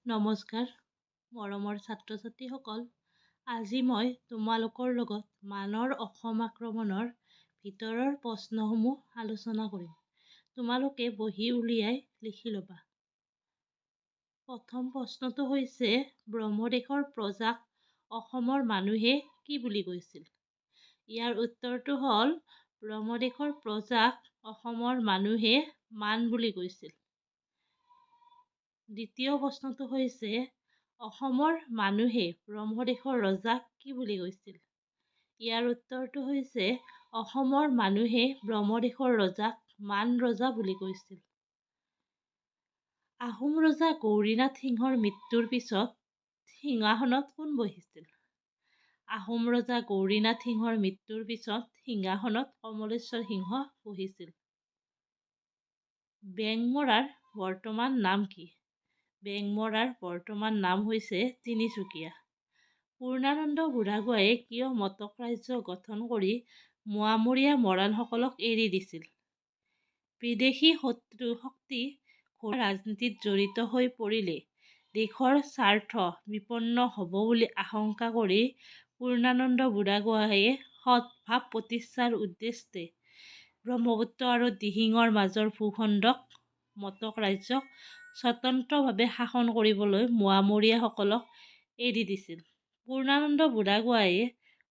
নমস্কাৰ মৰমৰ ছাত্ৰ ছাত্ৰীসকল, আজি মই তোমালোকৰ লগত মানৰ অসম আক্ৰমণৰ ভিতৰৰ প্ৰশ্নসমূহ আলোচনা কৰিম। তোমালোকে বহী উলিয়াই লিখি ল'বা। প্ৰথম প্ৰশ্নটো হৈছে, ব্ৰহ্মদেশৰ প্ৰজাক অসমৰ মানুহে কি বুলি কৈছিল? ইয়াৰ উত্তৰটো হ'ল, ব্ৰহ্মদেশৰ প্ৰজাক অসমৰ মানুহে মান বুলি কৈছিল। দ্বিতীয় প্ৰশ্নটো হৈছে, অসমৰ মানুহে ব্ৰহ্মদেশৰ ৰজাক কি বুলি কৈছিল? ইয়াৰ উত্তৰটো হৈছে, অসমৰ মানুহে ব্ৰহ্মদেশৰ ৰজাক মান ৰজা বুলি কৈছিল। আহোম ৰজা গৌৰীনাথ সিংহৰ মৃত্যুৰ পিছত সিংহাসনত কোন বহিছিল? আহোম ৰজা গৌৰীনাথ সিংহৰ মৃত্যুৰ পিছত সিংহাসনত কমলেশ্বৰ সিংহ বহিছিল। বেংমৰাৰ বৰ্তমান নাম কি? বেংমৰাৰ বৰ্তমান নাম হৈছে তিনিচুকীয়া। পূৰ্ণানন্দ বুঢ়াগোহাঁয়ে কিয় মটক ৰাজ্য গঠন কৰি মোৱামৰীয়া মৰাণসকলক এৰি দিছিল? বিদেশী শত্ৰু শক্তি ৰাজনীতিত জড়িত হৈ পৰিলে দেশৰ স্বাৰ্থ বিপন্ন হ'ব বুলি আশংকা কৰি পূৰ্ণানন্দ বুঢ়াগোহাঁয়ে সদ্ভাৱ প্ৰতিষ্ঠাৰ উদ্দেশ্যে ব্ৰহ্মপুত্ৰ আৰু দিহিঙৰ মাজৰ ভূখণ্ডক মটক ৰাজ্যক স্বতন্ত্ৰভাৱে শাসন কৰিবলৈ মোৱামৰীয়াসকলক এৰি দিছিল। পূৰ্ণানন্দ বুঢ়াগোহাঁয়ে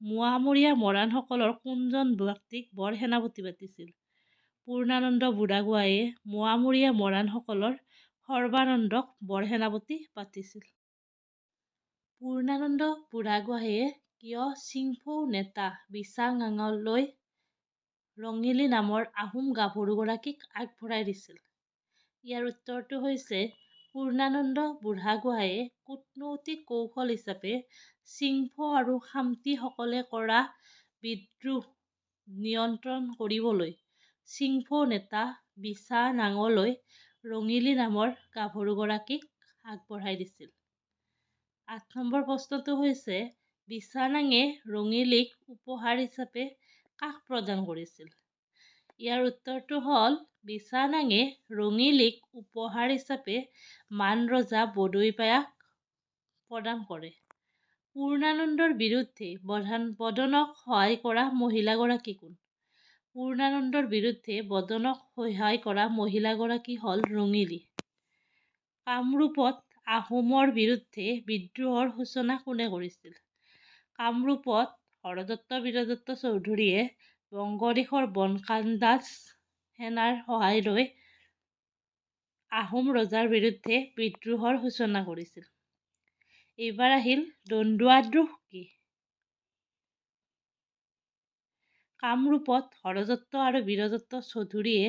মোৱামৰীয়া মৰাণসকলৰ কোনজন ব্যক্তিক বৰসেনাপতি পাতিছিল? পূৰ্ণানন্দ বুঢ়াগোহাঁয়ে মোৱামৰীয়া মৰাণসকলৰ সৰ্বানন্দক বৰসেনাপতি পাতিছিল। পূৰ্ণানন্দ বুঢ়াগোহাঁয়ে কিয় চিংফৌ নেতা বিচাঙাঙলৈ ৰঙিলী নামৰ আহোম গাভৰুগৰাকীক আগবঢ়াই দিছিল? ইয়াৰ উত্তৰটো হৈছে, পূৰ্ণানন্দ বুঢ়াগোহাঁয়ে কূটনৈতিক কৌশল হিচাপে চিংফৌ আৰু খামতিসকলে কৰা বিদ্ৰোহ নিয়ন্ত্ৰণ কৰিবলৈ চিংফৌ নেতা বিচানাঙলৈ ৰঙিলী নামৰ গাভৰুগৰাকীক আগবঢ়াই দিছিল। ৮ নম্বৰ প্ৰশ্নটো হৈছে, বিচানাঙে ৰঙিলীক উপহাৰ হিচাপে কাক প্ৰদান কৰিছিল? ইয়াৰ উত্তৰটো হ'ল, বিচানাঙে ৰঙিলীক উপহাৰ হিচাপে মান ৰজা বদৈপায়াক প্ৰদান কৰে। পূৰ্ণানন্দৰ বিৰুদ্ধে বদনক সহায় কৰা মহিলাগৰাকী কোন? পূৰ্ণানন্দৰ বিৰুদ্ধে বদনক সহায় কৰা মহিলাগৰাকী হ'ল ৰঙিলী। কামৰূপত আহোমৰ বিৰুদ্ধে বিদ্ৰোহৰ সূচনা কোনে কৰিছিল? কামৰূপত হৰদত্ত বীৰদত্ত চৌধুৰীয়ে বংগদেশৰ বনকান্দাজ সেনাৰ সহায় লৈ আহোম ৰজাৰ বিৰুদ্ধে বিদ্ৰোহৰ সূচনা কৰিছিল। এইবাৰ আহিল দন্দুৱাদ্ৰোহ কি? কামৰূপত হৰদত্ত আৰু বীৰদত্ত চৌধুৰীয়ে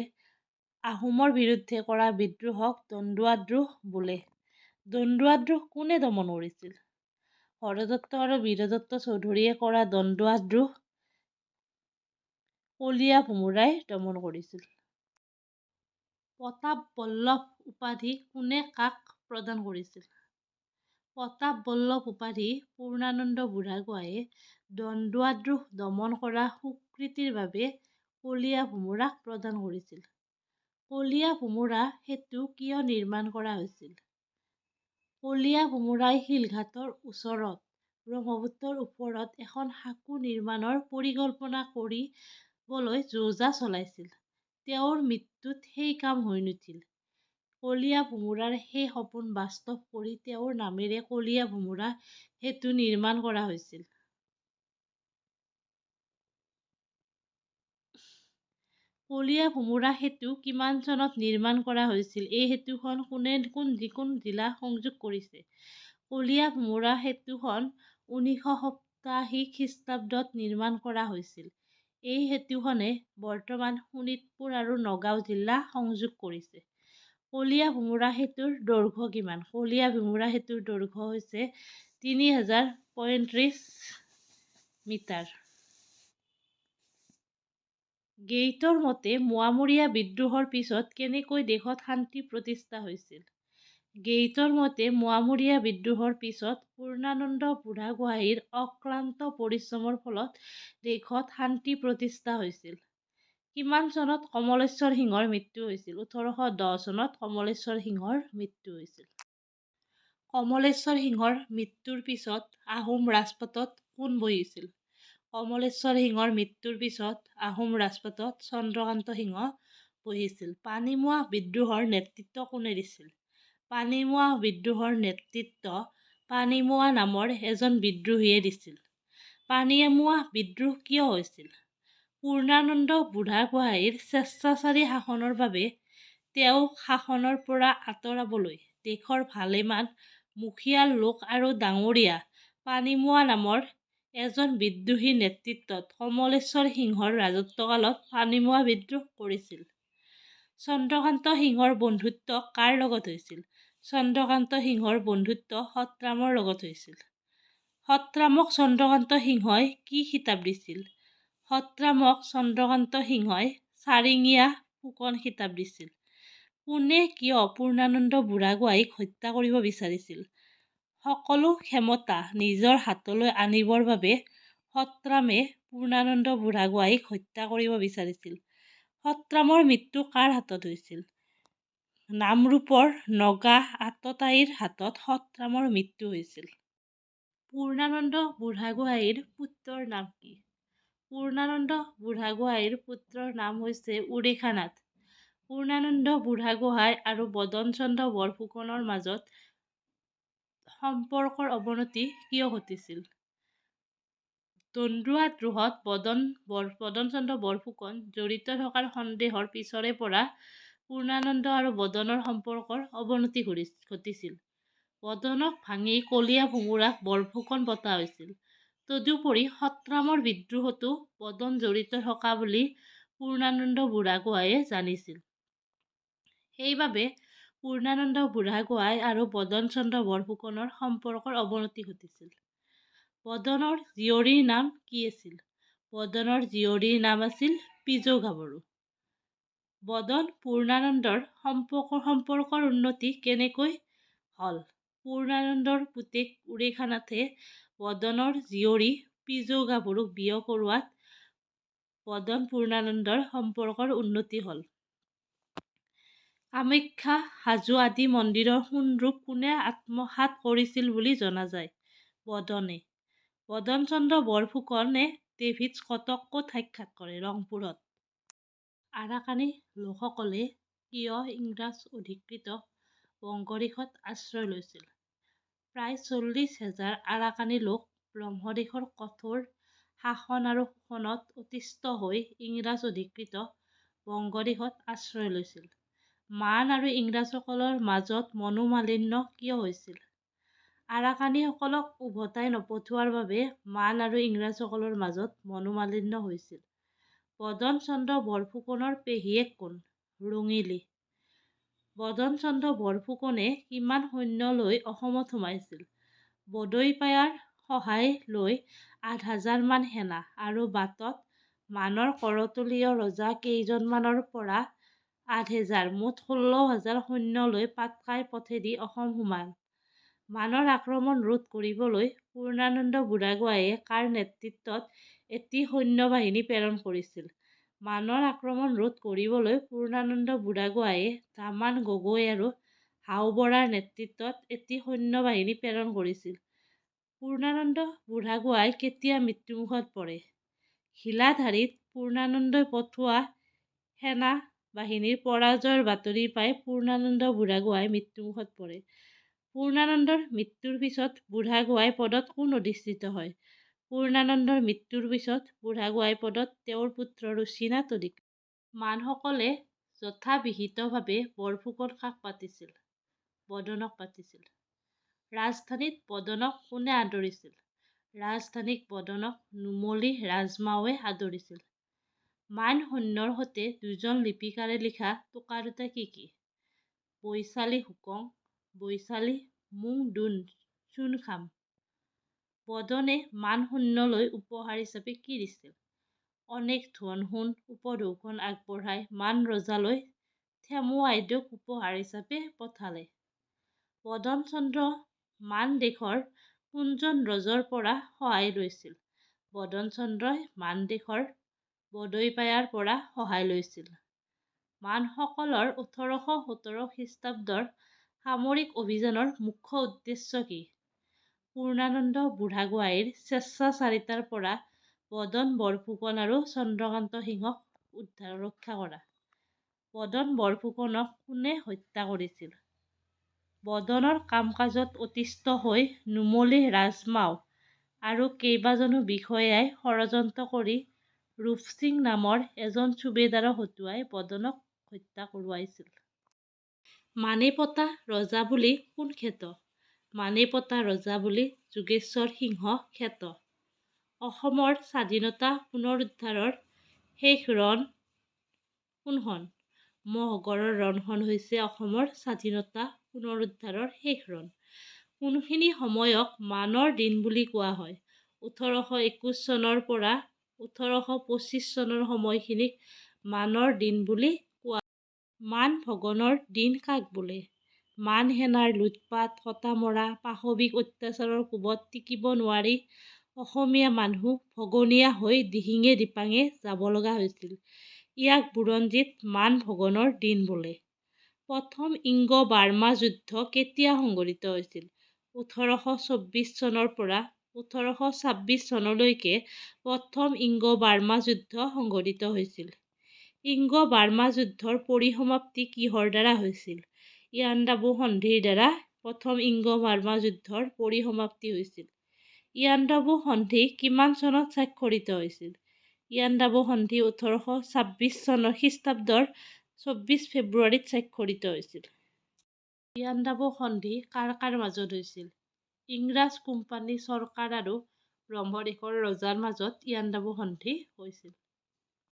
আহোমৰ বিৰুদ্ধে কৰা বিদ্ৰোহক দন্দুৱাদ্ৰোহ বোলে। দন্দুৱাদ্ৰোহ কোনে দমন কৰিছিল? হৰদত্ত আৰু বীৰদত্ত চৌধুৰীয়ে কৰা দন্দুৱাদ্ৰোহ কলীয়া ভোমোৰাই দমন কৰিছিল। প্ৰতাপ বল্লভ উপাধি কোনে কাক প্ৰদান কৰিছিল? প্ৰতাপ বল্লভ উপাধি পূৰ্ণানন্দ বুঢ়াগোহাঁয়ে দন্দুৱাদ্ৰোহ দমন কৰা সুকৃতিৰ বাবে কলীয়া ভোমোৰাক প্ৰদান কৰিছিল। কলীয়া ভোমোৰা সেতু কিয় নিৰ্মাণ কৰা হৈছিল? কলীয়া ভোমোৰাই শিলঘাটৰ ওচৰত ব্ৰহ্মপুত্ৰৰ ওপৰত এখন সাঁকো নিৰ্মাণৰ পৰিকল্পনা কৰিবলৈ যো-জা চলাইছিল। তেওঁৰ মৃত্যুত সেই কাম হৈ নুঠিল। কলীয়া ভোমোৰাৰ সেই সপোন বাস্তৱ কৰি তেওঁৰ নামেৰে কলীয়া ভোমোৰা সেতু নিৰ্মাণ কৰা হৈছিল। কলীয়া ভোমোৰা সেতু কিমান চনত নিৰ্মাণ কৰা হৈছিল? এই সেতুখন কোনে কোন কোন জিলা সংযোগ কৰিছে? কলীয়া ভোমোৰা সেতুখন ১৯৮৭ খ্ৰীষ্টাব্দত নিৰ্মাণ কৰা হৈছিল। এই সেতুখনে বৰ্তমান শোণিতপুৰ আৰু নগাঁও জিলা সংযোগ কৰিছে। কলীয়া ভোমোৰা সেতুৰ দৈৰ্ঘ্য কিমান? কলীয়া ভোমোৰা সেতুৰ দৈৰ্ঘ্য হৈছে ৩০৩৫ মিটাৰ। গেইটৰ মতে মোৱামৰীয়া বিদ্ৰোহৰ পিছত কেনেকৈ দেশত শান্তি প্ৰতিষ্ঠা হৈছিল? গেইটৰ মতে মোৱামৰীয়া বিদ্ৰোহৰ পিছত পূৰ্ণানন্দ বুঢ়াগোহাঁইৰ অক্লান্ত পৰিশ্ৰমৰ ফলত দেশত শান্তি প্ৰতিষ্ঠা হৈছিল। কিমান চনত কমলেশ্বৰ সিংহৰ মৃত্যু হৈছিল? ১৮১০ চনত কমলেশ্বৰ সিংহৰ মৃত্যু হৈছিল। কমলেশ্বৰ সিংহৰ মৃত্যুৰ পিছত আহোম ৰাজপাটত কোন বহিছিল? কমলেশ্বৰ সিংহৰ মৃত্যুৰ পিছত আহোম ৰাজপাটত চন্দ্ৰকান্ত সিংহ বহিছিল। পানীমোৱা বিদ্ৰোহৰ নেতৃত্ব কোনে দিছিল? পানীমোৱা বিদ্ৰোহৰ নেতৃত্ব পানীমোৱা নামৰ এজন বিদ্ৰোহীয়ে দিছিল। পানীমোৱা বিদ্ৰোহ কিয় হৈছিল? পূৰ্ণানন্দ বুঢ়াগোহাঁইৰ স্বেচ্ছাচাৰী শাসনৰ বাবে তেওঁক শাসনৰ পৰা আঁতৰাবলৈ দেশৰ ভালেমান মুখিয়াল লোক আৰু ডাঙৰীয়া পানীমোৱা নামৰ এজন বিদ্ৰোহীৰ নেতৃত্বত কমলেশ্বৰ সিংহৰ ৰাজত্বকালত পানীমোৱা বিদ্ৰোহ কৰিছিল। চন্দ্ৰকান্ত সিংহৰ বন্ধুত্ব কাৰ লগত হৈছিল? চন্দ্ৰকান্ত সিংহৰ বন্ধুত্ব সৎৰামৰ লগত হৈছিল। সৎৰামক চন্দ্ৰকান্ত সিংহই কি খিতাপ দিছিল? সৎৰামক চন্দ্ৰকান্ত সিংহই চাৰিঙীয়া ফুকন খিতাপ দিছিল। কোনে কিয় পূৰ্ণানন্দ বুঢ়াগোহাঁইক হত্যা কৰিব বিচাৰিছিল? সকলো ক্ষমতা নিজৰ হাতলৈ আনিবৰ বাবে সৎৰামে পূৰ্ণানন্দ বুঢ়াগোহাঁইক হত্যা কৰিব বিচাৰিছিল। সৎৰামৰ মৃত্যু কাৰ হাতত হৈছিল? নামৰূপৰ নগা আততায়ীৰ হাতত সৎৰামৰ মৃত্যু হৈছিল। পূৰ্ণানন্দ বুঢ়াগোহাঁইৰ পুত্ৰৰ নাম কি? পূৰ্ণানন্দ বুঢ়াগোহাঁইৰ পুত্ৰৰ নাম হৈছে উৰেষানাথ। পূৰ্ণানন্দ বুঢ়াগোহাঁই আৰু বদনচন্দ্ৰ বৰফুকনৰ মাজত সম্পৰ্কৰ অৱনতি কিয় ঘটিছিল? দন্দুৱা দ্ৰোহত বদনচন্দ্ৰ বৰফুকন জড়িত থকাৰ সন্দেহৰ পিছৰে পৰা পূৰ্ণানন্দ আৰু বদনৰ সম্পৰ্কৰ অৱনতি ঘটিছিল। বদনক ভাঙি কলীয়া ভোমোৰাক বৰফুকন পতা হৈছিল। তদুপৰি সৎৰামৰ বিদ্ৰোহতো বদন জড়িত থকা বুলি পূৰ্ণানন্দ বুঢ়াগোহাঁয়ে জানিছিল। সেইবাবে পূৰ্ণানন্দ বুঢ়াগোহাঁই আৰু বদনচন্দ্ৰ বৰফুকনৰ সম্পৰ্কৰ অৱনতি ঘটিছিল। বদনৰ জীয়ৰীৰ নাম কি আছিল? বদনৰ জীয়ৰীৰ নাম আছিল পিজৌ গাভৰু। বদন পূৰ্ণানন্দৰ সম্পৰ্কৰ উন্নতি কেনেকৈ হ'ল? পূৰ্ণানন্দৰ পুতেক উৰেষানাথে বদনৰ জীয়ৰী পিজৌ গাভৰুক বিয়া কৰোৱাত বদন পূৰ্ণানন্দৰ সম্পৰ্কৰ উন্নতি হ'ল। কামাখ্যা, হাজো আদি মন্দিৰৰ সোণৰূপ কোনে আত্মসাৎ কৰিছিল বুলি জনা যায়? বদনে। বদনচন্দ্ৰ বৰফুকনে ডেভিড স্কটক ক'ত সাক্ষাৎ কৰে? ৰংপুৰত। আৰাকানী লোকসকলে কিয় ইংৰাজ অধিকৃত বংগদেশত আশ্ৰয় লৈছিল? প্ৰায় 40,000 আৰাকানী লোক ব্ৰহ্মদেশৰ কঠোৰ শাসন আৰু শোষণত অতিষ্ঠ হৈ ইংৰাজ অধিকৃত বংগদেশত আশ্ৰয় লৈছিল। মান আৰু ইংৰাজসকলৰ মাজত মনোমালিন্য কিয় হৈছিল? আৰাকানীসকলক ওভতাই নপঠোৱাৰ বাবে মান আৰু ইংৰাজসকলৰ মাজত মনোমালিন্য হৈছিল। বদনচন্দ্ৰ বৰফুকনৰ পেহীয়েক কোন? ৰঙিলী। বদনচন্দ্ৰ বৰফুকনে কিমান সৈন্য লৈ অসমত সোমাইছিল? বদৈপায়াৰ সহায় লৈ 8000মান সেনা আৰু বাটত মানৰ কৰতলীয় ৰজা কেইজনমানৰ পৰা 8000, মুঠ 16,000 সৈন্য লৈ পাটকাই পথেদি অসম সোমাল। মানৰ আক্ৰমণ ৰোধ কৰিবলৈ পূৰ্ণানন্দ বুঢ়াগোহাঁয়ে কাৰ নেতৃত্বত এটি সৈন্যবাহিনী প্ৰেৰণ কৰিছিল? মানৰ আক্ৰমণ ৰোধ কৰিবলৈ পূৰ্ণানন্দ বুঢ়াগোহাঁয়ে দামান গগৈ আৰু হাও বৰাৰ নেতৃত্বত এটি সৈন্যবাহিনী প্ৰেৰণ কৰিছিল। পূৰ্ণানন্দ বুঢ়াগোহাঁই কেতিয়া মৃত্যুমুখত পৰে? ঘিলাধাৰীত পূৰ্ণানন্দই পঠোৱা সেনা বাহিনীৰ পৰাজয়ৰ বাতৰি পাই পূৰ্ণানন্দ বুঢ়াগোহাঁই মৃত্যুমুখত পৰে। পূৰ্ণানন্দৰ মৃত্যুৰ পিছত বুঢ়াগোহাঁই পদত কোন অধিষ্ঠিত হয়? পূৰ্ণানন্দৰ মৃত্যুৰ পিছত বুঢ়াগোহাঁই পদত তেওঁৰ পুত্ৰ ৰুচিনাথ অধিক। মানসকলে যথাবিহিতভাৱে বৰফুকন কাক পাতিছিল? বদনক পাতিছিল। ৰাজধানীত বদনক কোনে আদৰিছিল? ৰাজধানীত বদনক নুমলী ৰাজমাওৱে আদৰিছিল। মান সৈন্যৰ স'তে দুজন লিপিকাৰে লিখা টোকা দুটা কি কি? বৈশালী হুকং, বৈশালী মুং দুন চুনখাম। বদনে মান সৈন্যলৈ উপহাৰ হিচাপে কি দিছিল? অনেক ধন-সোণ উপঢৌকন আগবঢ়াই মান ৰজালৈ থেমো আইদেউক উপহাৰ হিচাপে পঠালে। বদনচন্দ্ৰ মান দেশৰ কোনজন ৰজাৰ পৰা সহায় লৈছিল? বদনচন্দ্ৰই মানদেশৰ বদৈপায়াৰ পৰা সহায় লৈছিল। মানসকলৰ 1817 খ্ৰীষ্টাব্দৰ সামৰিক অভিযানৰ মুখ্য উদ্দেশ্য কি? পূৰ্ণানন্দ বুঢ়াগোহাঁইৰ স্বেচ্ছাচাৰিতাৰ পৰা বদন বৰফুকন আৰু চন্দ্ৰকান্ত সিংহক উদ্ধাৰ ৰক্ষা কৰা। বদন বৰফুকনক কোনে হত্যা কৰিছিল? বদনৰ কাম-কাজত অতিষ্ঠ হৈ নুমলী ৰাজমাও আৰু কেইবাজনো বিষয়াই ষড়যন্ত্ৰ কৰি ৰূপসিং নামৰ এজন চুবেদাৰৰ হতুৱাই বদনক হত্যা কৰোৱাইছিল। মানেপতা ৰজা বুলি কোন খ্যাত? মানেপতা ৰজা বুলি যোগেশ্বৰ সিংহ খ্যাত। অসমৰ স্বাধীনতা পুনৰুদ্ধাৰৰ শেষ ৰণ কোনখন? মহগড়ৰ ৰণখন হৈছে অসমৰ স্বাধীনতা পুনৰুদ্ধাৰৰ শেষ ৰণ। কোনখিনি সময়ক মানৰ দিন বুলি কোৱা হয়? 1821 চনৰ পৰা 1825 চনৰ সময়খিনিক মানৰ দিন বুলি কোৱা। মান ভগনৰ দিন কাক বোলে? মান সেনাৰ লুটপাত, কটা-মৰা, পাশৱিক অত্যাচাৰৰ কোবত টিকিব নোৱাৰি অসমীয়া মানুহ ভগনীয়া হৈ দিহিঙে দিপাঙে যাব লগা হৈছিল। ইয়াক বুৰঞ্জীত মান ভগনৰ দিন বোলে। প্ৰথম ইংগ-বাৰ্মা যুদ্ধ কেতিয়া সংঘটিত হৈছিল? 1824 চনৰ পৰা 1826 চনলৈকে প্ৰথম ইংগ-বাৰ্মা যুদ্ধ সংঘটিত হৈছিল। ইংগ-বাৰ্মা যুদ্ধৰ পৰিসমাপ্তি কিহৰ দ্বাৰা হৈছিল? ইয়াণ্ডাবু সন্ধিৰ দ্বাৰা প্ৰথম ইংগ-বাৰ্মা যুদ্ধৰ পৰিসমাপ্তি হৈছিল। ইয়াণ্ডাবু সন্ধি কিমান চনত স্বাক্ষৰিত হৈছিল? ইয়াণ্ডাবু সন্ধি 1826 চনৰ খ্ৰীষ্টাব্দৰ 24 ফেব্ৰুৱাৰীত স্বাক্ষৰিত হৈছিল। ইয়াণ্ডাবু সন্ধি কাৰ কাৰ মাজত হৈছিল? ইংৰাজ কোম্পানী চৰকাৰ আৰু ব্ৰহ্মদেশৰ ৰজাৰ মাজত ইয়াণ্ডাবু সন্ধি হৈছিল।